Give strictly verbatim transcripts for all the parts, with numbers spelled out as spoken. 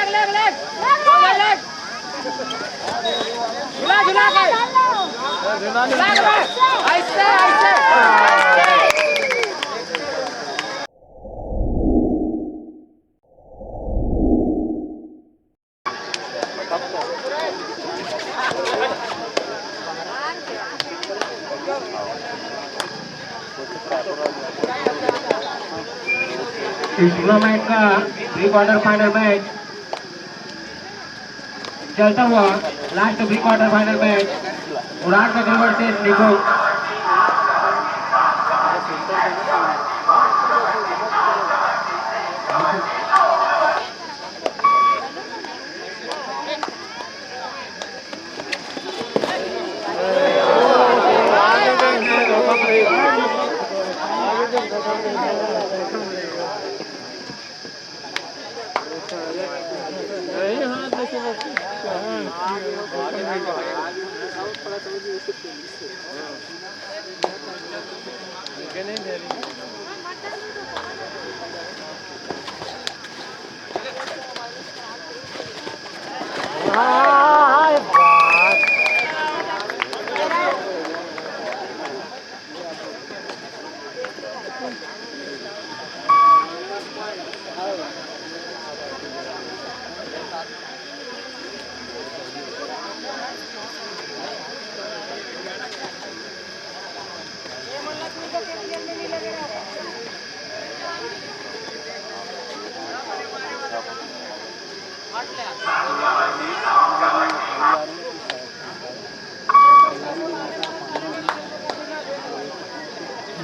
झूला, झूला के। झूला, झूला। ऐसे, ऐसे। इस टूर्नामेंट का प्री क्वार्टर फाइनल मैच चलता हुआ, last pre quarter final match उड़ान चक्रवर्ती निकुंज।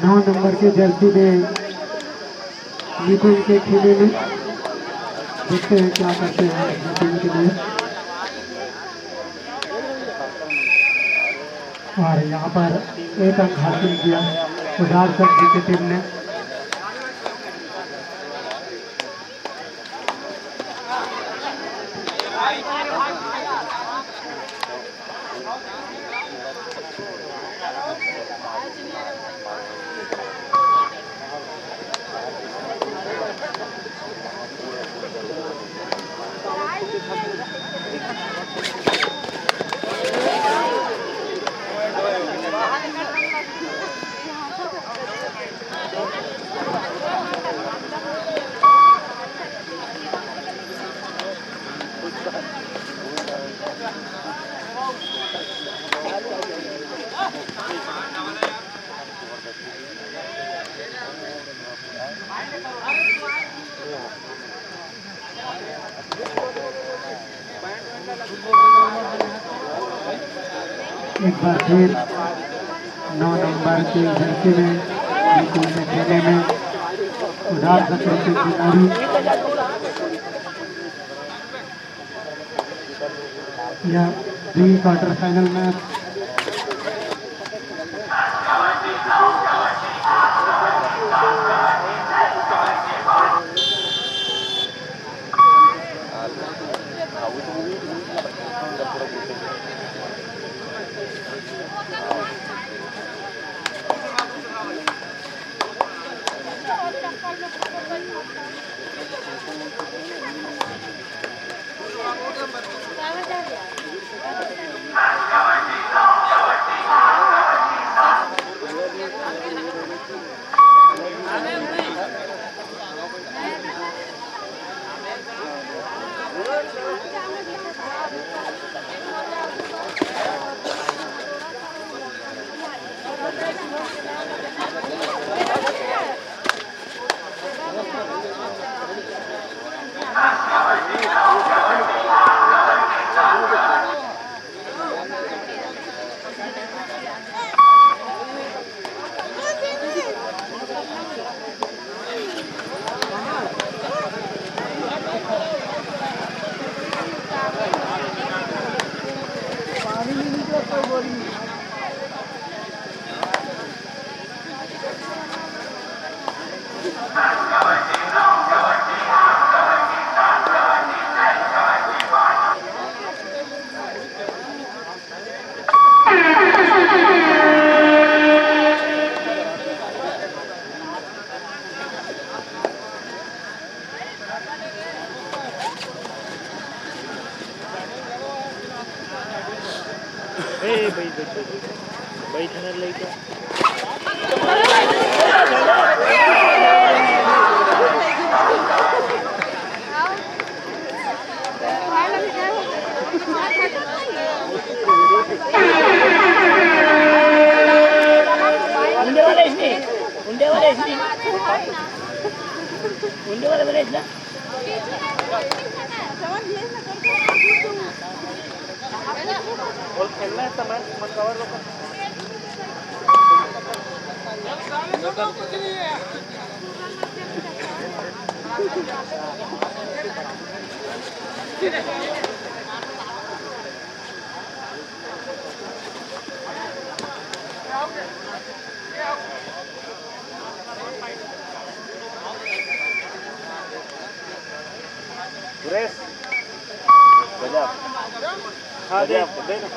नौ नंबर के जर्सी में निकुंज के खेले में, देखते हैं क्या करते हैं अपनी टीम के लिए। और यहाँ पर एक अंक हासिल किया उधार सर जी की टीम ने। एक बार फिर नौ नंबर के जर्सी में निकुंज के खेले में उधार सत्र के खिलाड़ी। यह प्री क्वार्टर फाइनल मैच। ए, बैठ, बैठ, बैठ, बैठ। बैठ ना, लइका। उंडे वाला इसने, उंडे वाला इसने, उंडे वाला बघायचं ना? सुरेश, गजब। हाँ, दे। गजब, दे ना।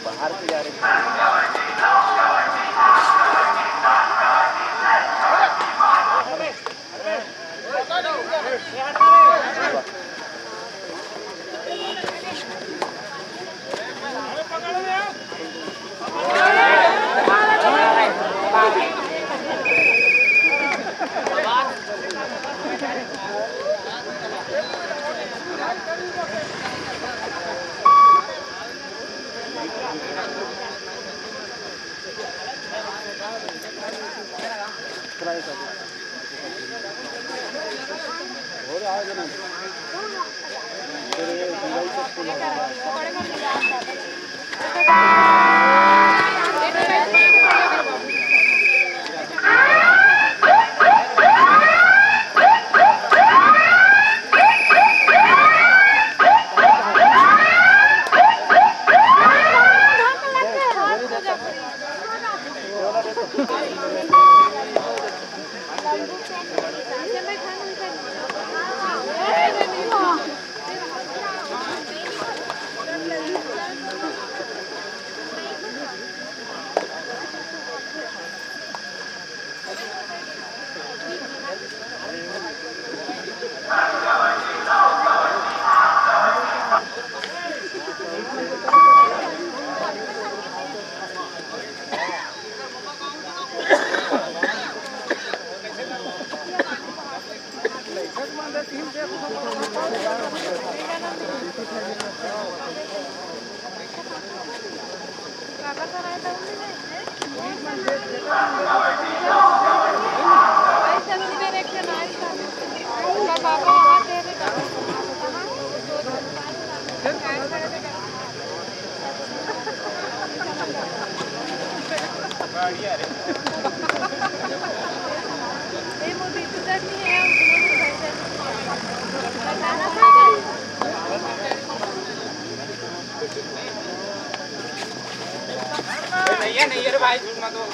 बाहर से जा रहे हैं। नहीं है, नहीं है रे भाई, झूठ मत बोल।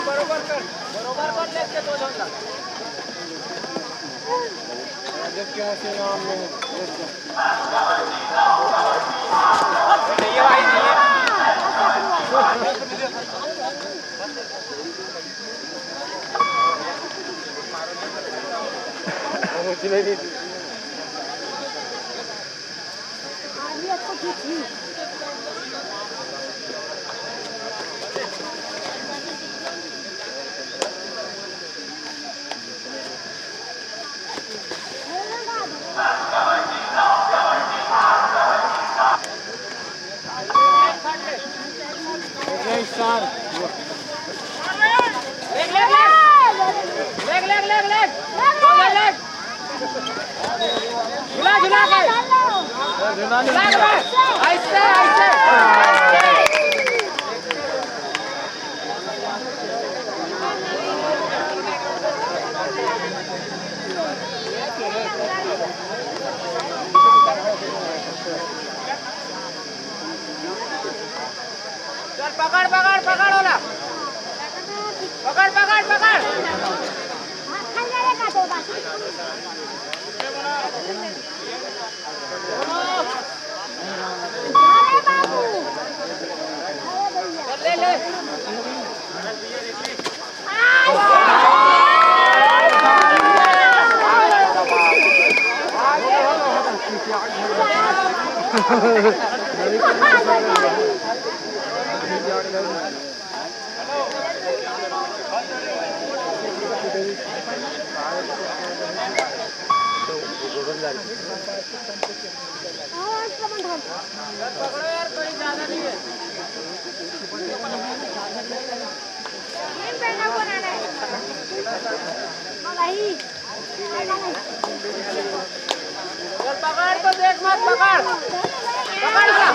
बरोबर कर, बरोबर कर लेके दो झन ला। लेग, लेग, लेग। लेग, लेग, लेग, लेग। दो लेग, लेग। झुला, झुला के। झुला के। ऐसे, ऐसे। चल, पकड़, पकड़, पकड़ ओला। पकड़, पकड़, पकड़। चल, ले, ले। पकड़ तो देख मत, पकड़। पकड़ ना।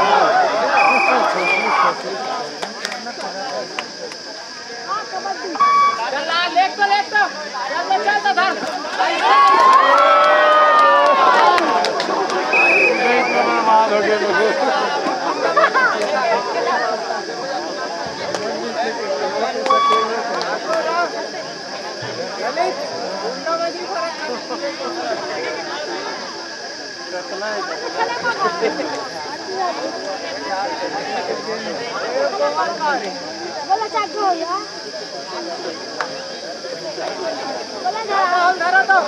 चल ना, लेग तो, लेग तो। चल तो, चल तो, धर। बोला, चाकू हो गया। बोला, धरा। धरा तो।